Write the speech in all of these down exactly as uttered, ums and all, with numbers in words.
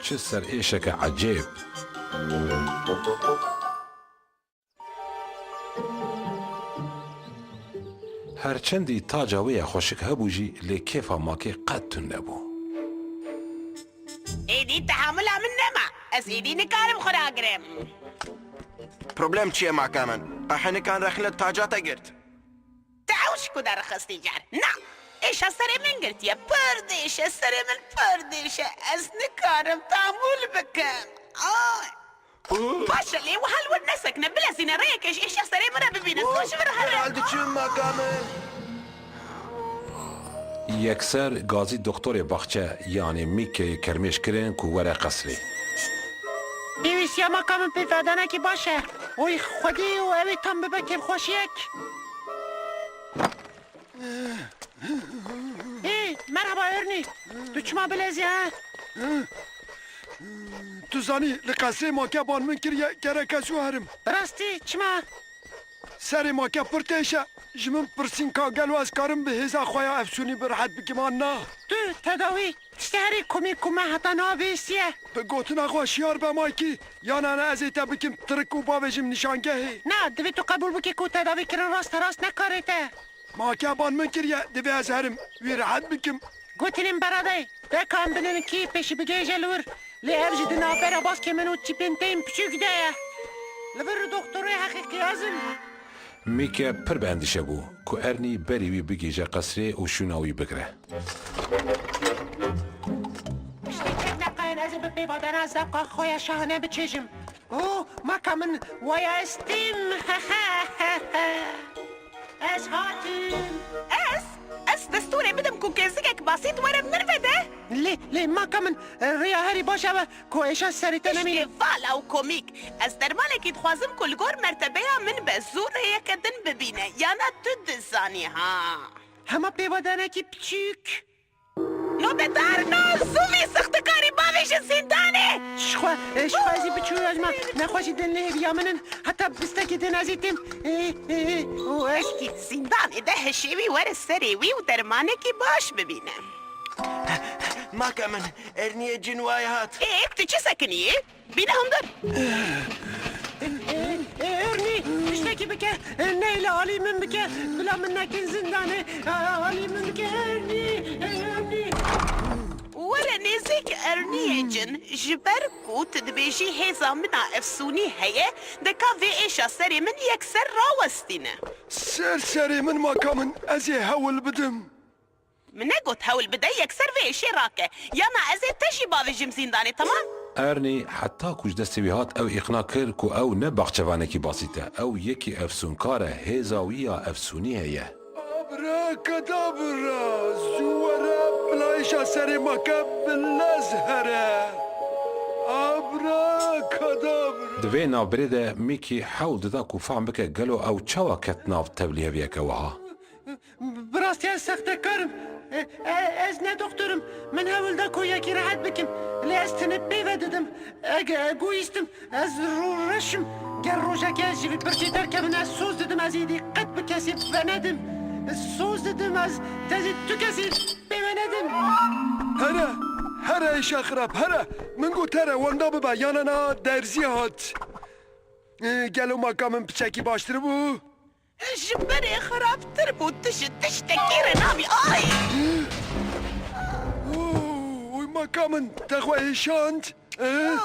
Çi serêşeke ecêb! Her çendî taca wê ya xweşik hebû jî, lê kêfa makê qet tune bû. Êdî tehamula min nema. Ez êdî nikarim xwe ragirim. Problem çi ye maka min? Qehinikan rexne taca te girt. Te ew ji ku derxistî car? Na, êşa serê min girtiye. Pir dêş e, serê min pir dêş e. Ez nikarim tehamûl bikim. Ay. Baş e, lê wiha li wir nesekine, bilezîne rêyekê ji êşa serê min re bibîne. Zû ji vir here. Derhal diçim maka min. Yekser gazî doktorê baxçe, yanê Mîkeyê kermêş kirin ku were qesrê. Pêwîstiya maka min pêvadanekî baş e. Oy xwedî û ew ê tam bibe kêfxweşiyek. Ê, merhaba Ernî. Tu çima bilezî he? Tu zanî, li qesrê make ban min kiriye, gerek ez û herim. Bi rastî çima? Serê make pir têş e. Ji min pirsîn ka gelo ez karim bi hêza xwe ya efsûnî bi rehet bikim an na? Tu tedawî tiştê herî komîk ku me heta niha bihîstiye. Bi gotina xwe şiyar be Maykî, yana ne ez ê te bikim tirik û bavêjim nîşangehê. Na, divê tu qebûl bikî ku tedawîkirin rasterast ne karê te. Make ban min kiriye, divê ez herim, wî rehet bikim. Gotinên beradayê, deka em binin kî pêşî bigihêje li wir. Lê ev jî di navbera baskê min û çîpên te yên piçûk de ye. Li vir doktorê heqîqî ez im. Mîke pir bi endîşe bû ku Ernî berî wî bigihîje qesrê û şûna wî bigire. Piştî çend deqayan ez ê bi pêvadana zevqa xwe ya şahane biçêjim. Oh, maka min, waya ez têm. Ez hatim. Ez, ez destûrê bidim ku kêzikek basît were min ve de. Lê, lê maka min, rêya herî baş ew e ku êşa serê te nemîne. Tiştê vala û komîk. Ez dermanekî dixwazim ku li gor mertebeya min be, zû rêyeke din bibîne. Yana tu dizanî ha. Hema pêvadanekî piçûk. Nobetdar, no, zû vî sixtikarî bavêjin zîndanê! Ji xwe, ji xwe ez ê biçû ez ma nexweşî din li hêviya min in. Heta bistekî din ez ê têm. Ê, ê, û ez Belkî zîndanê de hişê wî were serê wî û dermanekî baş bibîne. Maka min, Erniyê cin wayê hat. Ê, tu çi sekiniyî? Bîne hundir. Ê, ê, Ernî, tiştekî bike. Ê, neyê li alî min bike. Bila min nekin zindanê. Ê, alî min bike, Ernî. Ê, Ernî. Were nêzîk Erniyê cin. Ji ber ku tu dibêjî hêza min a efsûnî heye, deka vê êşa serê min yekser rawestîne. Ser serê min maka min, ez ê hewl bidim. Min negot hewl bide, yekser vê êşê rake. Yana ez ê te jî bavêjim zîndanê, temam? Ernî heta ku ji destê wî hat, ew îqna kir ku ew ne baxçevanekî basît e. Ew yekî efsûnkar e, hêza wî ya efsûnî heye. Abrakadabra! Zû were, bila êşa serê make bi lez here. Abrakadabra! Di vê navbirê de Mîkî hewl dida ku fehm bike gelo ew çawa ket nav tevlîheviyeke wiha. Bi rastî ez sextekar im. E, e, ez ne doktor im. Min hewl da ku yekî rehet bikim. Lê ez tenê pê ve didim. Eg-, egoîst im. Ez rûreş im. Ger rojekê ez ji vî pirsî derkevim, ez soz didim, ez êdî qet bi kesî venedim. Soz didim, ez tezî tu kesî pê venedim. Here, here êşa xirab, here. Min got here, wenda bibe, yana na derzî hat. E, gelo maka min piçekî baştir bû? Ji berê xirabtir bû, tu ji tiştekî re nabî. Ay! Oy, maka min, te xwe êşand. Eh?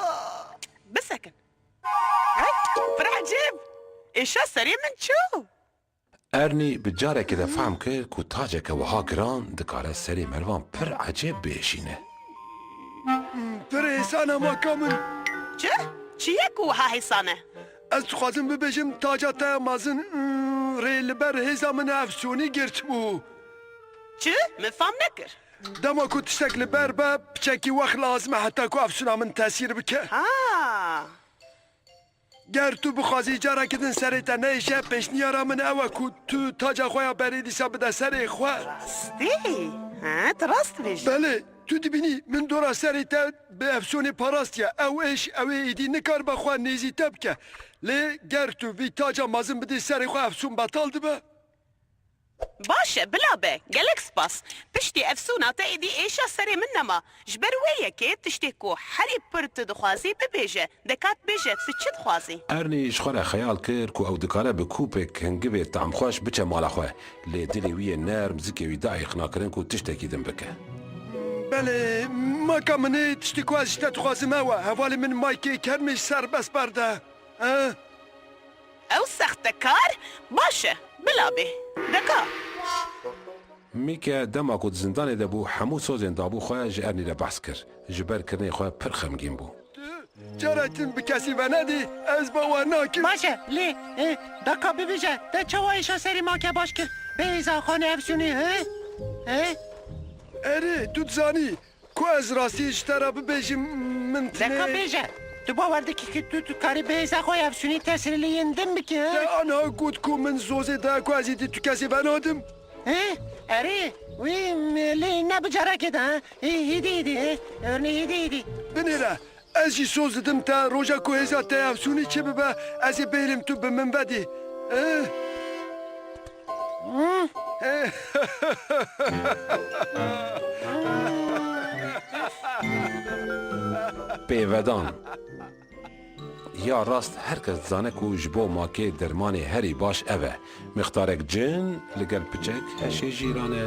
Bisekin. Ay, pir ecêb. Êşa serê min çû. Ernî bi carekê de fehm kir ku taceke wiha giran dikare serê merivan pir ecêb biêşîne. Pir hêsan e maka min. Çi? Çi ye ku wiha hêsan e? Ez dixwazim bibêjim, taca te ya mezin, mm, rê li ber hêza min efsûnî girtibû. Çi? Min fam nekir. Dema ku tiştek li ber be, piçekî wext lazim e heta ku efsûna min tesîr bike. Ha. Ger tu bixwazî carekî din serê te neyêşe, pêşniyara min ew e ku tu taca xwe ya berê dîsa bide serê xwe. Rastî? He, tu rast dibêjî. Belê, tu dibînî min dora serê te bi efsûnê parastiye. Ew êş, ew ê êdî nikaribe xwe nêzî te bike. Lê ger tu vî taca mezin bidî serê xwe, efsûn betal dibe. Baş e, bila be. Gelek spas. Piştî efsûna te êdî êşa serê min nema. Ji ber wê yekê tiştê ku herî pir tu dixwazî bibêje. Deka bêje, tu çi dixwazî? Ernî ji xwe re xeyal kir ku ew dikare bi kûpek hingivê tamxweş biçe mala xwe. Lê dilê wî yê nerm zikê wî da êqnakirin ku tiştekî din bike. Belê, maka min ê tiştê ku ez ji te dixwazim ew e. Hevalê min Maykê kermê ji serbest berde. He? Ew sextekar? Baş e, bila bê. Deka. Mîke dema ku di zindanê de bû, hemû sozên dabû xwe ji Ernî re behs kir. Ji ber kirinê xwe pir xemgîn bû. Tu carek din bi kesî venedî, ez bawer nakim. Baş e, lê, e, deka bibêje, te çawa êşa serê Make baş kir? Bê hêza xanê efsûnî, he? He? Erê, tu dizanî, ku ez rastî ji te re bibêjim, min Deka tinê bêje, tu bawer dikî ku tu dikarî bi hêza xwe efsûnî tesirê li yên din bikî, he? Te anha got ku min zozê da ku ez êdî tu kesê venadim. He? Erê, wî, lê ne bi carekê de, he? Hê, hêdî, hêdî, he? Örnê hêdî, hêdî. Binêre, ez jî soz didim te, roja ku hêza te efsûnî çi bibe, ez ê bihêlim tu bi min vedî. Eh? Pêvedan. Ya rast her kes dizane ku ji bo makê dermanê herî baş ev e. Mixtarek cin li gel piçek heşê jîran e.